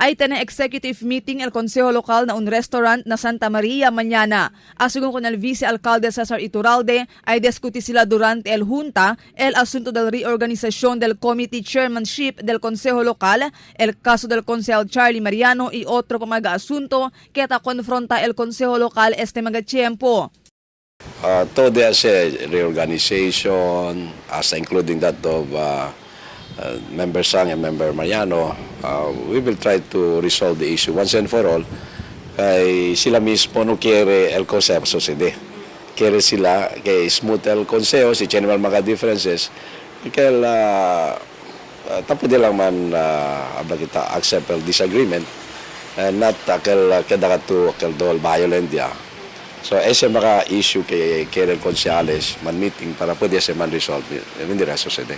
Hay tiene executive meeting el Consejo Local na un restaurant na Santa María mañana. Según con el vicealcalde Cesar Iturralde, ay discutir sila durante el junta el asunto del reorganización del committee chairmanship del Consejo Local, el caso del concejal Charlie Mariano y otro pa mga asunto que ta confronta el Consejo Local este mga tiempo. To there's a reorganization, as including that of Member Sang and Member Mariano, we will try to resolve the issue once and for all. Kay sila mismo no quiere el consejo sucede. Quiere sila kay smooth el consejo, si general mga differences, kaya tapo lang man habla kita accept el disagreement and not aquel keda to aquel dol violent ya. So ese mga issue kay quiere el concejales man meeting para pwede se man resolve. Hindi ra sucede.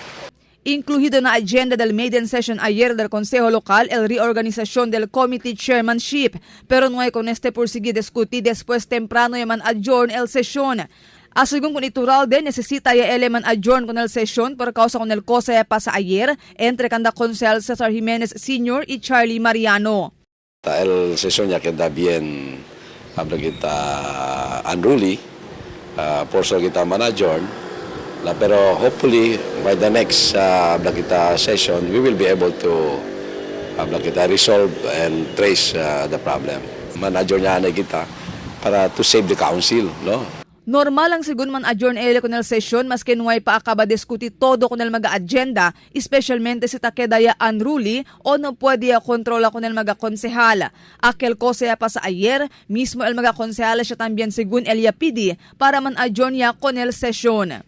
Incluido na agenda del maiden session ayer del Consejo Local el reorganización del committee chairmanship, pero no hay con este por seguir discutir después temprano yaman adjourn el sesión. A según con Iturralde, necesita ya ele man adjourn con el sesión por causa con el cosa ya pasa ayer entre kanda concejal Cesar Jimenez Sr. y Charlie Mariano. El sesión ya queda bien, habla kita unruly, por so kita man adjourn. La, pero hopefully by the next habla kita session, we will be able to habla kita resolve and trace the problem. Man adjourn niya na kita para to save the council, no? Normal ang según man adjourn ele con el session maski nuay pa acaba discutir todo con el mga agenda, especialmente si takeda ya unruly o no puede ya controla con el mga konsehal. Aquel cosa ya pasa ayer, mismo el mga konsehal siya también según el ya pidi para man adjourn ya con el session.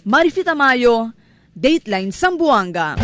Marifita Mayo, Dateline Zamboanga.